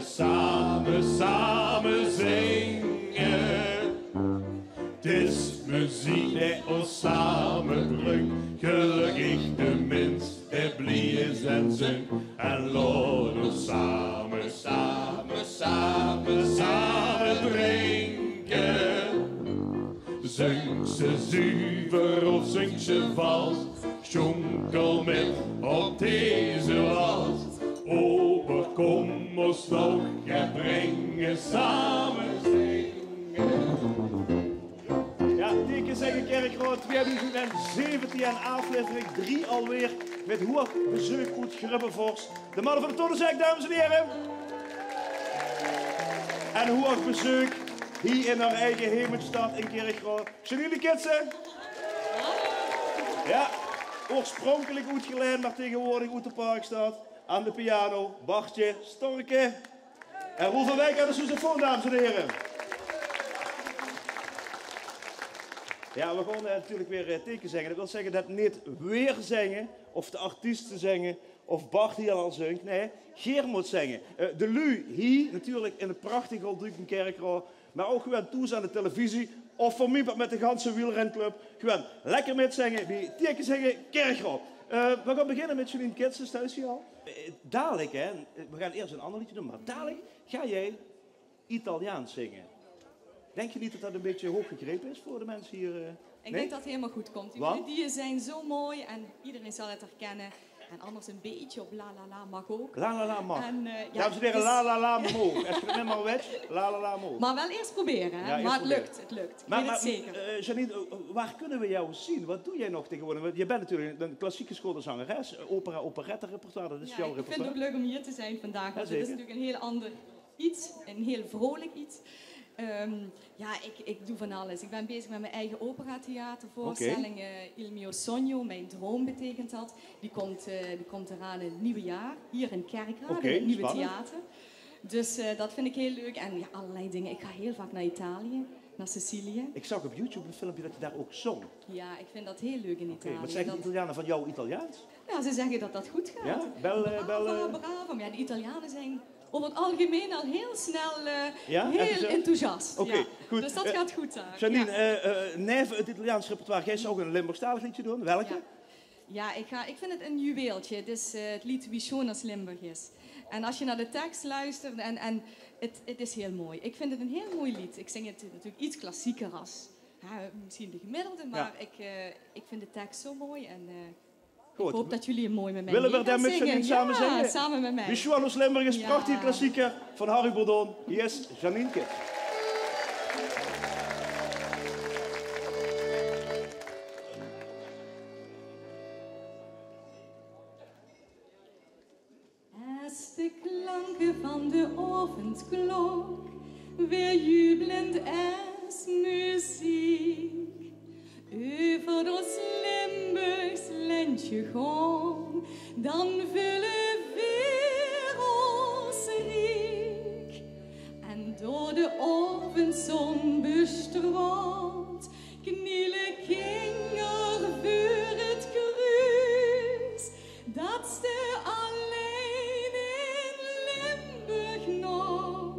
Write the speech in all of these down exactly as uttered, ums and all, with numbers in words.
Same, same zinge. 't Is meziek die ós samebringk. Gelökkig de mins die blie is en zingk. En laot ós same, same, same, same drinke. Zingk ze zuver of zingk ze vals, sjónkel mit op deze wals. Ober kóm ós toch get bringe, same zinge. Jao, Teekenzègke Kirchroa, twiedoezend zeventien, aaflevering drie alweer, mit hoeg bezeuk oet Grubbevors. De manne van de Tonnezaak, dames en hiere. En hoeg bezeuk hie in häör eige hemelstad in Kirchroa. Janine Kitsen. Jao, oorspronkelik oet Gelaen, mer taegewoordig oet de Parkstad. Aan de piano, Bartje Storke. En Roel van Wijk aan de sousafoon, dames en hiere. Jao, veer gaon, eh, natuurlik weer, eh, Teekenzègke. Det wil zègke det neet veer zinge, of de artieste zinge, of Bart hie al zingk. Nae, geer mót zinge. Eh, de luuj hie natuurlik in 't prachtige Olddukenkerkroa, mer ouch gewoon thoes aan de televisie, of veur mien part mit de ganse wielrenclub. Gewoon lekker mitzinge bie Teekenzègke Kirchroa. Eh, veer gaon beginne mit Janine Kitsen, thuis hie al. Eh, dalik, hè, veer gaon iers ein anger leedje doon, mer dalik gaon geer Italiaans zinge. Dink geer neet det det ein bietje hoeg gegrepe is veur de minse hie, eh? Ik denk dat het helemaal goed komt. Die melodieën zijn zo mooi en iedereen zal het herkennen. En anders een beetje op La La La mag ook. La La La mag. En, eh, ja, dames en hiere, dus La La La mag. Es geer 't neet mer wèt, La La La mag. Maar wel eerst proberen, hè? Jao, eerst probere. Maar het lukt, het lukt. Ik weet het zeker. Mer, eh, Janine, eh, wo kinne veer dich zeen? Waat doos dich nog taegewoordig? Want doe bès natuurlik ein klassieke gesjoolde zingeres, eh, opera, operetterepertoire, det is jouw repertoire. Ja, ik vind het ook leuk om hier te zijn vandaag, want het is natuurlijk een heel ander iets, een heel vrolijk iets. Ehm, ja, ik, ik doe van alles. Ik ben bezig met mijn eigen operatheatervoorstelling, eh, Il mio sogno, Mijn droom betekent dat. Die komt, eh, die komt eraan in het nieuwe jaar, hier in Kerkrade, in het nieuwe theater. Oké, spannend. Dus, eh, dat vind ik heel leuk. En ja, allerlei dingen. Ik ga heel vaak naar Italië, naar Sicilië. Ik zag op YouTube een filmpje dat je daar ook zong. Ja, ik vind dat heel leuk in Italië. Oké, wat zeggen de Italianen van jouw Italiaans? Ja, ze zeggen dat dat goed gaat. Ja? Bel, eh, bel, eh. Brava, brava. Maar ja, de Italianen zijn over het algemeen al heel snel, eh, heel enthousiast. Oké, goed. Dus dat gaat goed daar. Janine, eh, eh, neve het Italiaans repertoire, geis se ouch ein Limburgstalig leedje doon? Welke? Ja. Ja, ik ga, ik vind het een juweeltje. Het is, eh, het lied Wie sjoon as Limburg is. En als je naar de tekst luistert, en, en het, het is heel mooi. Ik vind het een heel mooi lied. Ik zing het natuurlijk iets klassieker als, hè, misschien de gemiddelde, maar ik, eh, ik vind de tekst zo mooi en, eh, ik hoop dat jullie hem mooi met mij mee gaan zingen. Good. Wille veer det mit Janine same zinge? Ja, samen met mij. Wie sjoon as Limburg is, prachtige klassieker van Harry Bordon. Hie is Janine Kitsen. Es de klanke van de aovendklok weer jubelend es meziek euver ós Limburgs lentje gaon, dan veule veer ós riek. En door de aovendzon bestraold kniele kinger veur het kruus. Dat ste allein in Limburg nog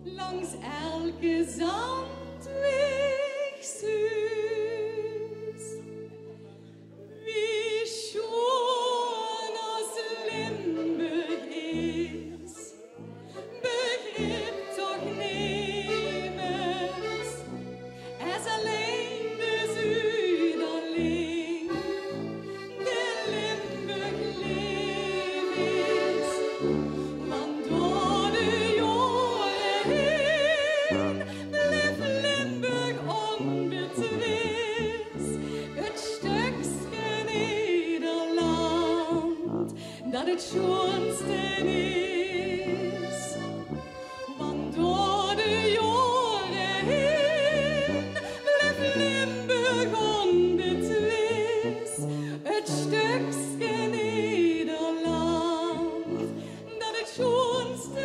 langs elke zandweg zuus. Wie sjoon as Limburg is, begrip toch nemes, es allein de zuuderling de Limburg leef is. Want door de jaore heen bleef Limburg onbetwis het stökske Nederland dat het sjoonste is. Want door de jaore heen bleef Limburg onbetwis het stökske Nederland dat het sjoonste is.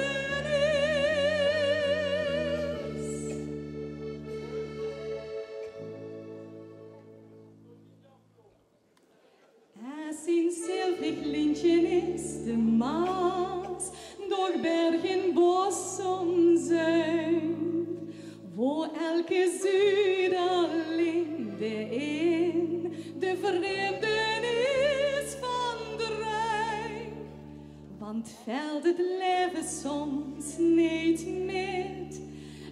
Es ein zilvrig lintje is de Maas door Berg en bos omzuin, wo elke zuuderling de in, de vreemde is van de ruin. Want vèlt 't leve soms neet mit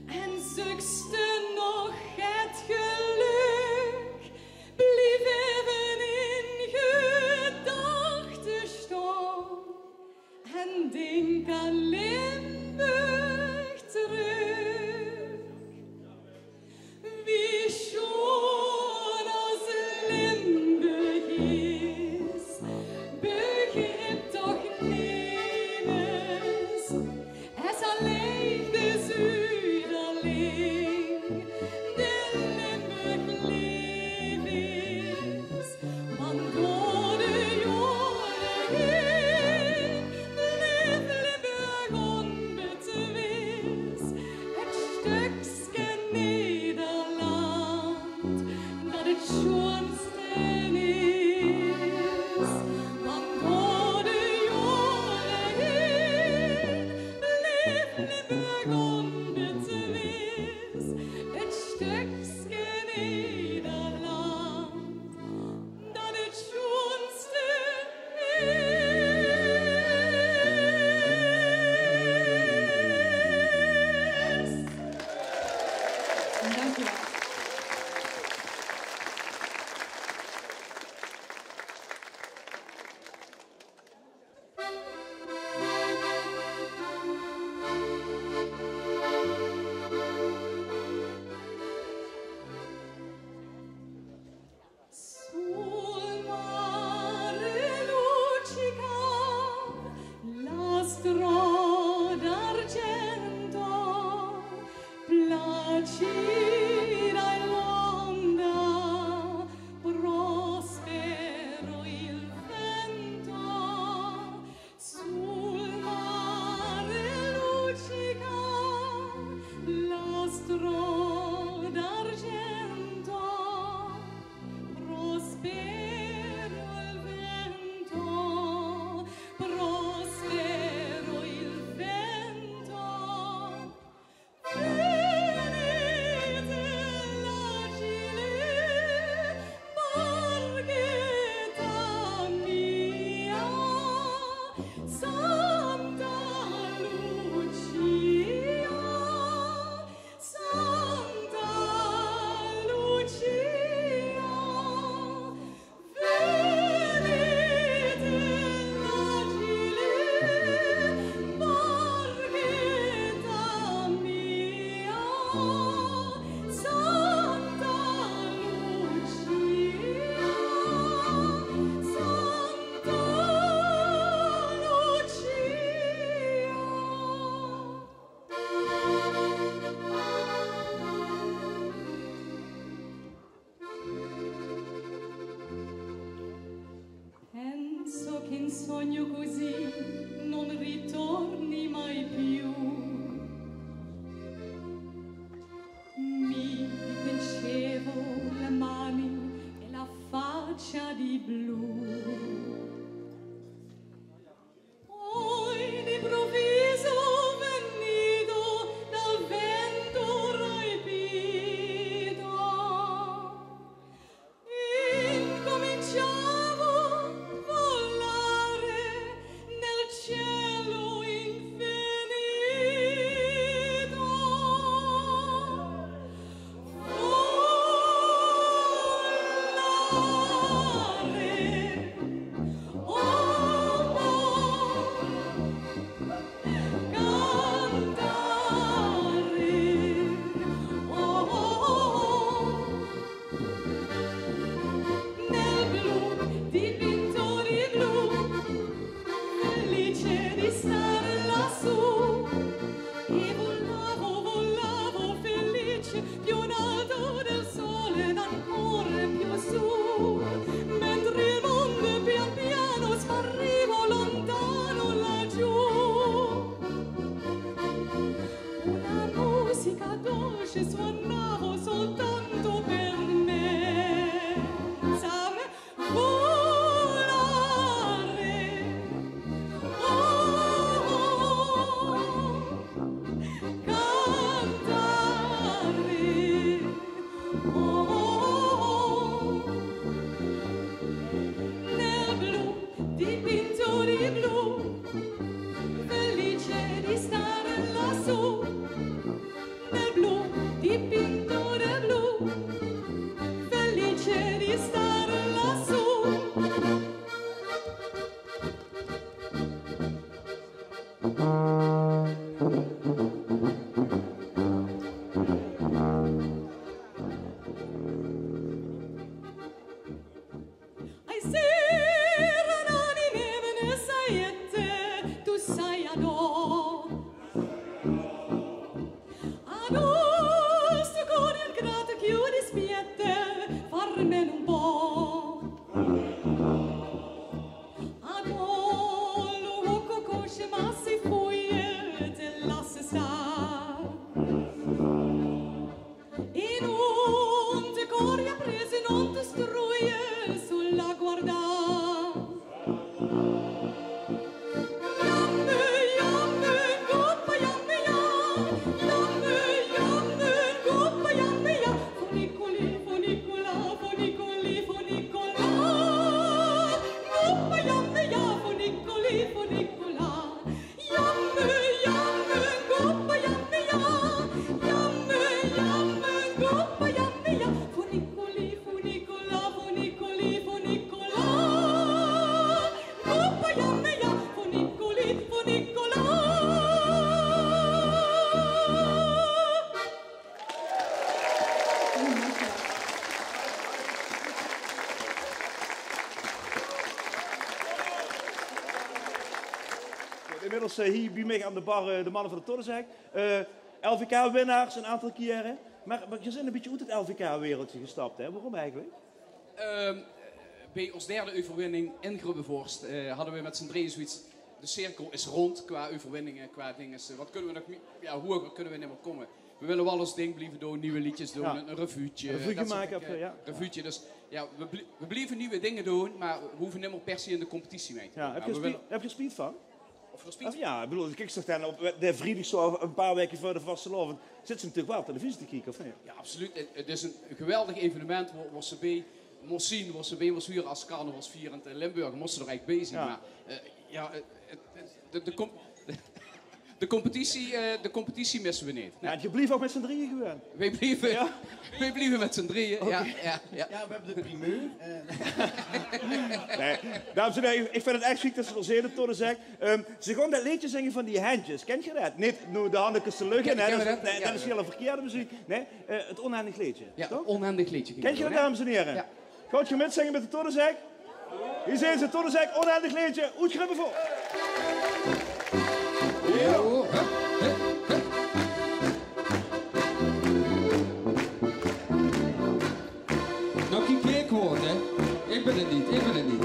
en zeuks te nog 't gelök, blief effe in gedachte staon en dink aan Limburg trök. Wie sjoon ós Limburg is, begrip toch nemes, es allein de zuuderling, de Limburg leef is. Want door de jaore heen bleef Limburg onbetwis 't stökske Nederland dat 't sjoonste is. Want door de jaore heen bleef Limburg onbetwis 't stökske Nederland dat 't sjoonste is. Dank u wel. Sul mare luccica la strada d'argento, placida e longa, prospero il vento, sul mare luccica la strada d'argento, prospero il vento, prospero il vento. Venite l'agile, barchetta mia, Santa Lucia, Santa Lucia. Penso che in sogno così non ritorni mai più. Mi dipingevo le mani e la faccia di blu. Poi d'improvviso venido dal vento rapido, incominciavo a volare nel cielo infinito. Volare. In onte corja presenonte struie sulla guarda. Jamme, jamme, coppa, jamme, ja. Jamme, jamme, coppa, jamme, ja. Funicolì, funicolà, funicolì, funicolà. Coppa, jamme, ja, funicolì, funicolà. Jamme, jamme, coppa, jamme, ja. Jamme, jamme, coppa, jamme, ja. Funicolì, funicolà, funicolì, funicolà. Coppa, jamme, ja. Funicolì, funicolà. Inmiddels, eh, hie bie mich aan de bar, eh, de manne van de Toddezek. Eh, L V K-winnaars 'n aantal kiere. Mer, mer geer zeet 'n bietje oet 't L V K-wereldje gestap, hè? Waorum eigelik? Ehm, Bie ós derde euverwinning in Grubbevorst, eh, hadde we mit z'n drieje zoiets: de cirkel is rond qua euverwinninge, qua dinge. Eh, wat kinne we nog mie-, ja, hoeger kinne we nimmer kómme. We wille waal ós ding blieve doon, nuuj leedjes doon, Ja. 'n, 'n revuutje, Revuutje dat soort make, dinger. Ja. Revuutje, dus ja, we blie-, we blieve nuuj dinger doon, mer we hove nimmer per se in de competitie mei te doon. Ja, höb Mer geer we spie-, wille höb geer spiet van? Of geer spiet? Of ja, ich bedoel, kiek, toch dan op de vriedig zo, 'n paar waeke veur de vastelaovend, zits se natuurlik waal televisie te kieke, of neet? Ja, absoluut. 't, 't is 'n geweldig evenement, wo-, wos se bie mós zien, wos se bie mós hure es carnavalsvierend, eh, Limburg, mós se d'r eigelik bie zien. Ja. Mer, eh, ja, eh, 't, 't, de, de com-, de competitie, eh, de competitie misse we neet. Nae. Ja, en geer blief ouch mit z'n drieje gewoon? Weej blieve, Ja? weej blieve mit z'n drieje. Oké. Ja, ja, ja. Ja, we höbbe de primeur. Eh. Nae, dames en hiere, ich, ich vinj 't ech sjiek det ze d'r zeen, de Toddezek. Ehm, ze gaon det leedje zinge van die hendjes. Kent geer det? Neet Noe de hannekes te lögge, Ken-, hè? Kenne Det we is, det? Nae, Ja. det is hiel verkeerde meziek. Nae, eh, 't Ónhendig Leedje, Ja, toch? Ónhendig Leedje. Kent geer det, dames en hiere? Ja. Gaot geer mitzinge mit de Toddezek? Hie zeen ze, Toddezek, Ónhendig Leedje, oet Grubbevorst. Ja. Noe, kiek, kiek, hoor, hè. Ich bön 't neet, ich bön 't neet.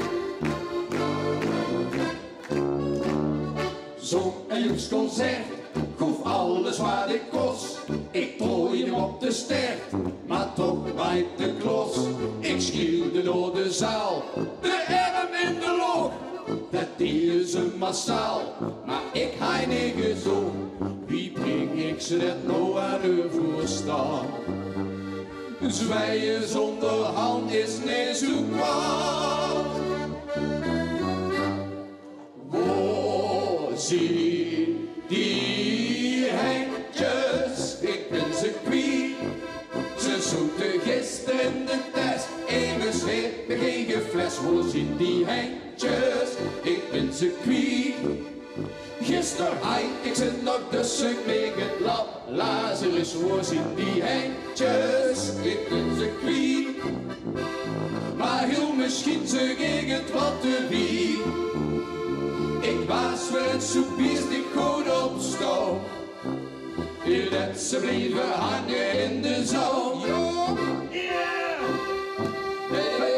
Zoe'n jeuksconcert, ich hoof alles wat ich kos. Ich trooj 'm op de stert, mer toch waait de klos. Ich sjielde door de zaal, de erm in de loch. Det deje ze massaal, mer ich haaj neet gezóch. Wie bring ich ze det noe aan de versjtand? Zwieje zónger hand is neet zoe kwaod. Wo zien die hendjes? Ich bön ze kwiet. Ze zote gister in de tes. Emes haet mich ingefles. Wo zien die hendjes? Ich bön ze kwiet. Gister haaj ich ze nog, dus ich maak 't lap. Lazarus, wo zien die hendjes? Ich bön ze kwiet. Mer hiel mesjien zeuk ich 't waal te wied. Ich waas weer ins zoe biestig good op stap. Hiel det ze blieve hange in de zon. Ja. Hey, hey, hey.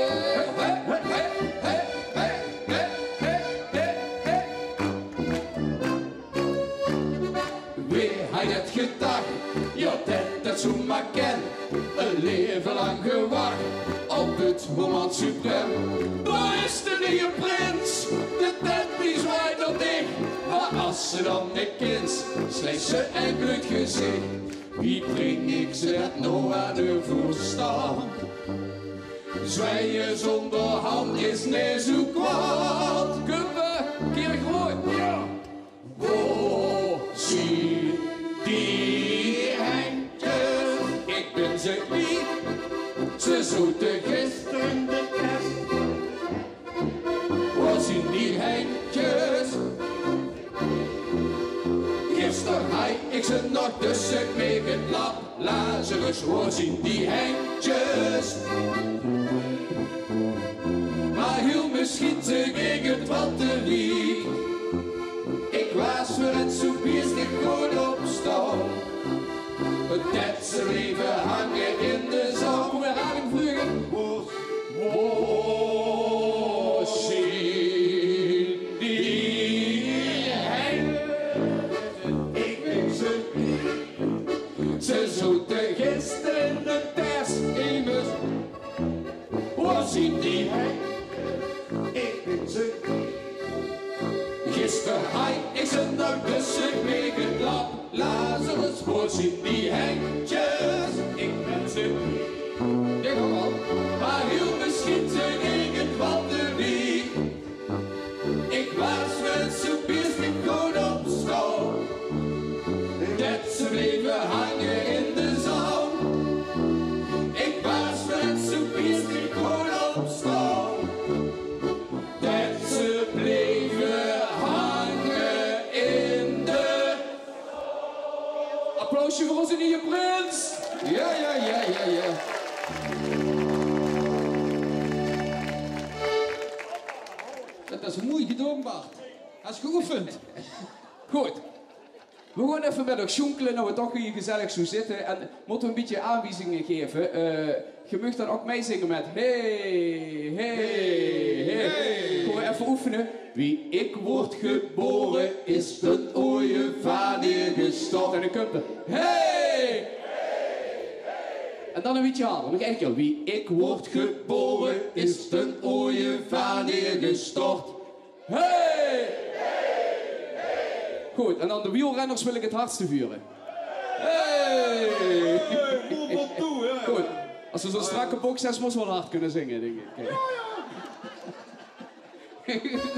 Wae haaj det gedach? Ja, det det zoe mer kin. E laeve lang gewach op 't moment suprême. Dao is de nieje prins, de tent die zwaait nao dich. Mer es se dan neet kins, slieëts se e bleud gezich. Wie bring ich ze det noe aan de versjtand? Zwieje zónger hand is neet zoe kwaod. Kómme, kier groeët. Ja. Wo zien die hendjes? Ich bön ze kwiet. Ze zote gister in de tes. Wo zien die hendjes? Gister haaj ich ze nog, dus ich maak 't lap. Lazarus, wo zien die hendjes? Mer hiel mesjien zeuk ich 't waal te wied. Ich waas weer ins zoe biestig good op stap. Det ze blieve hange in de zon. Kóm, herhaling vleug. Wo, wo zien die hendjes? Ich bön ze kwiet. Ze zote gister in Zien die hengkes, ich bin ze kwiet. Gister haj ich ze nog dus gekrege, lap Lazarus, wo zien die hengkes, ich bin ze kwiet. Jao, jao. Mer hiel mesjien zien irgendwat d'rbie. Ich waas mit zoe'n piers neet good op staon, det ze bleve hange in de zaon. Ich waas mit zoe'n piers neet good op staon, det ze bleve hange in de... Applausje veur ózze nieje prins. Jao, jao, jao, jao, jao. Det is moei gedaon, Bart. Has geoefend. Good. Veer gaon effe mit uch sjoenkele, noe veer toch hie gezellig zoe zitte. En mótte veer e bietje aanwiezinge gaeve. Eh, geer maag dan ouch mitzinge mit hey, hey, hey. Hey. Gaon veer effe oefene. Wie ik word gebore, is d'n ooievaar neergestort. En dan kump 'r. Hey! En dan e bietje harder, nog ein kier. Wie ik word gebore, is d'n ooievaar neergestort. Hey! Good, en dan de wielrenners wil ik 't hardste hure. Hey! Hey, mond op toe, hè? Good. As se zoe'n strakke boks hes, mós se waal hard kinne zinge, dink ik.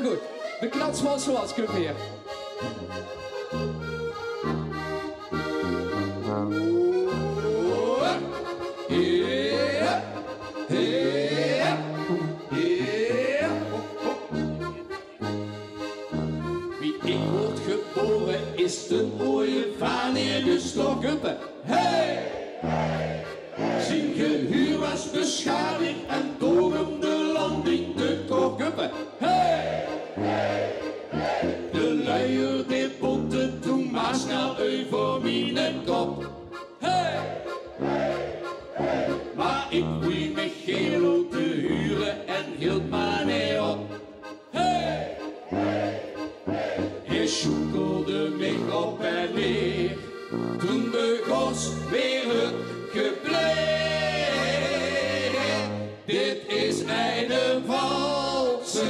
Good. De Knatsvalse Wals, kump 'r. Wie ik word gebore, is d'n ooievaar neergestort. Kump 'r. Hey! Zien gehuur waas besjadig en daorum de landing te kort. Kump 'r. Hey! De luier die botte toen maar snel euver miene kop. Hey! Maar ik woei mich geel laote hure en hield maar neet op. Hey! Hae sjoekelde mich op en neer. Toen begós weer 't gepleit. Dit is eine valse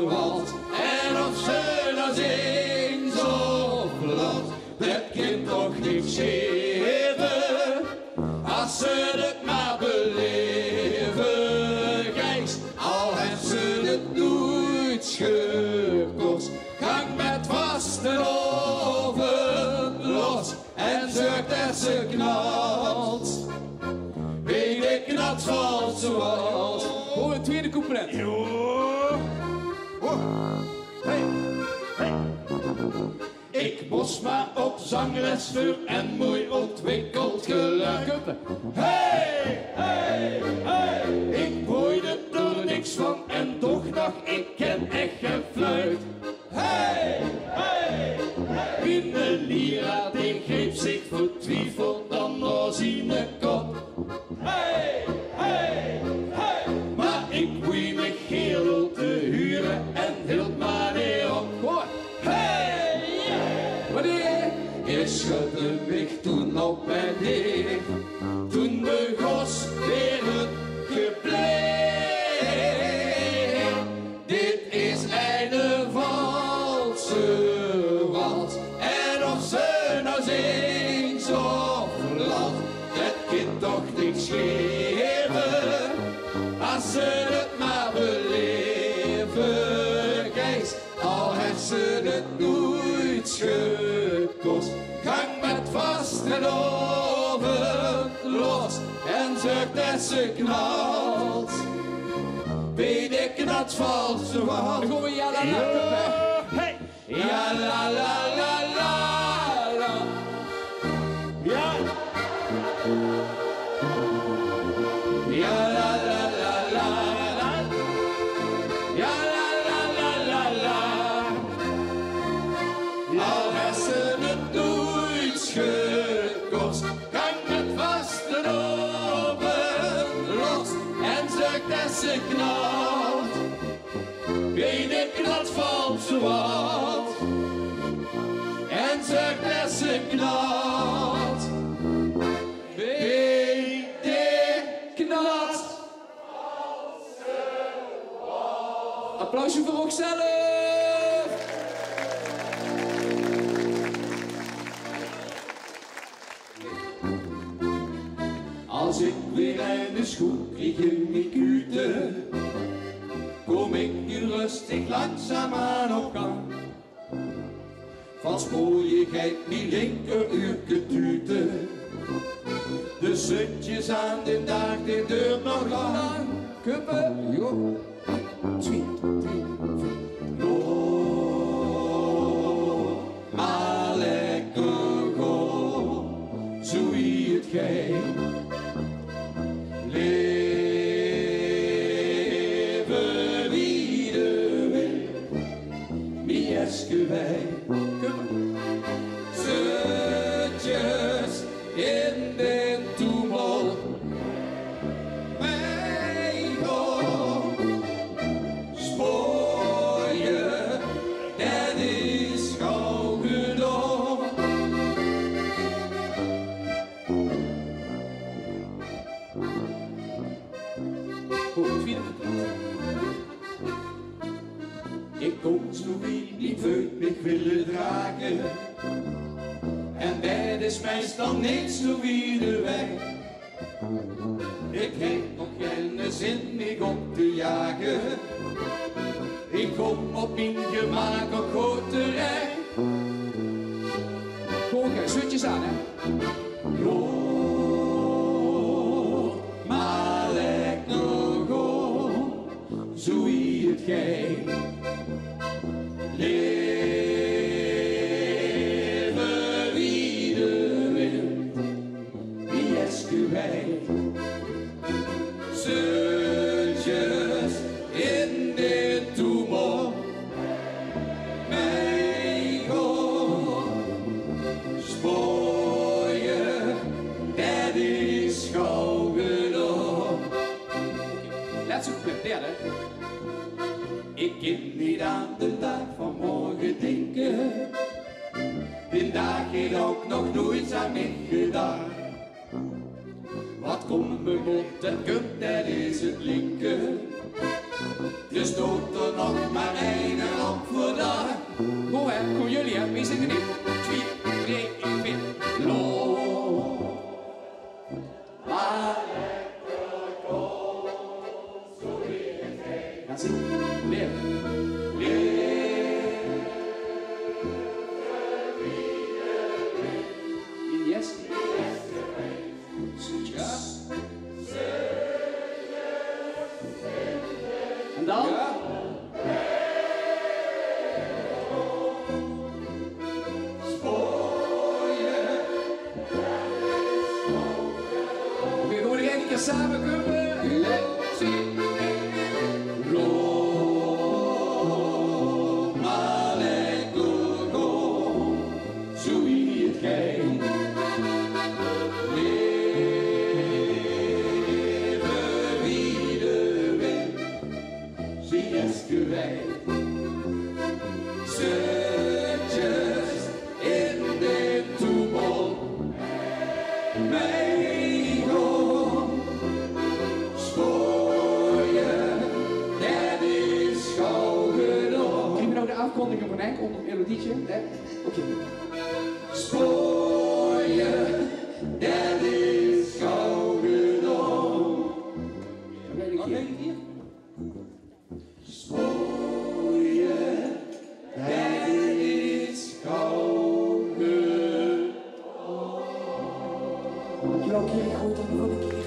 wals. En of ze noe zingt of blaost, det kin toch niks sjaeve. As ze 't maar belaeve, Gijs, al hes ze 't noeits gekos. Gank mit vastelaovend los en zörg det ze knalt. Bie de Knatsvalse Wals. Veur 't twiede couplet. Jao. Oh. Hey. Hey. Ik mós maar op zangles veur en moei ontwikkeld geluid. Hey, hey, hey. Ik boeide d'r niks van en toch dach ik: ik ken ech gen fluit. Hey, hey, hey. Miene lieraar die greep zich vertwiefeld dan nao ziene kop. Hey, hey, hey. Maar ik woei mich geel laote hure en hield maar neet op. Hey! Wanneer? Hae sjödde mich toen op en neer. Toen begós weer 't gepleit. Dit is eine valse wals. En of ze noe zingt of blaost, det kin toch niks sjaeve. As ze 't maar belaeve, Gijs, al hes ze 't noeits gekos. Gank mit vastelaovend los en zörg det ze knalt. Bie de Knatsvalse Wals. Dan gaon veer jao, dan... Jao. Hey. Jao, la, la, la, la, la. Jao. Jao, la, la, la, la, la. Jao, la, la, la, la, la. Al hes ze 't noeits gekos, gank mit vastelaovend los en zörg det ze knalt. Bie de Knatsvalse Wals. En zörg det ze knalt. Bie de Knats... Veur uch zelf. As ik weer eine schoen krieg in mien kute, kom ik nu rustig langzaamaan op gang. Van sproojigheid mien linkeruurke tute. De zuntjes aan den daag, dit duurt nog lang. Kuppe, jo. Twie, drie, veer. Loop maar lekker gaon, zoe wie het geit. Leve wie de wind. Mien jeske wei. Zuntjes in den toemel. Mei gaon sprooie, det is gauw gedaon. Good, twiede couplet. Ik kom zoe wie mien veut mich wille drage. En det is meistal neet zoe wie de weg. Ik heb nog geine zin mich op te jage. Ik kom op mien gemaak ouch good terech. Good, hè, zuntjes aan, hè. Loop maar lekker gaon, zoe wie het geit. Leve wie de wind, mien jeske wei. Zuntjes in den toemel. Mei gaon sprooie, det is gauw gedaon. Let's go, derde. Ik kin neet aan den daag van morge dinke. Den daag het ouch nog noeits aan mich gedaach. Wat kómme mót, det kump, det is het linke. Dus doot d'r nog maar eine op veur daag. Good, hè? Good, jullie, hè? Wie zinge die? Twie, drie, veer. Loop maar lekker gaon. Gaan zitten. Leer. Leer. Yes. Ja. En dan? Ja. Oké, dan mót ich ein kier same kumme. Loop maar lekker gaon, zoe wie het geit. Leve wie de wind. Zie jeske wei. Zuntjes in de toemel. Mei gaon sprooie, det is gauw gedaon. Kriege we nou de afkondiging van Henk onder het melodietje? Hè? Oké. Sprooie, det is gauw gedaon. Nog ein kier. Sprooie, det is gauw gedaon. Dankjewel, Kiri. Groet aan de volgende keer.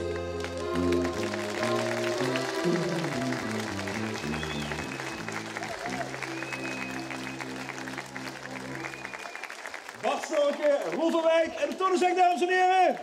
Bart Storke, Roel van Wijk en de Tonenzak, dames en heren.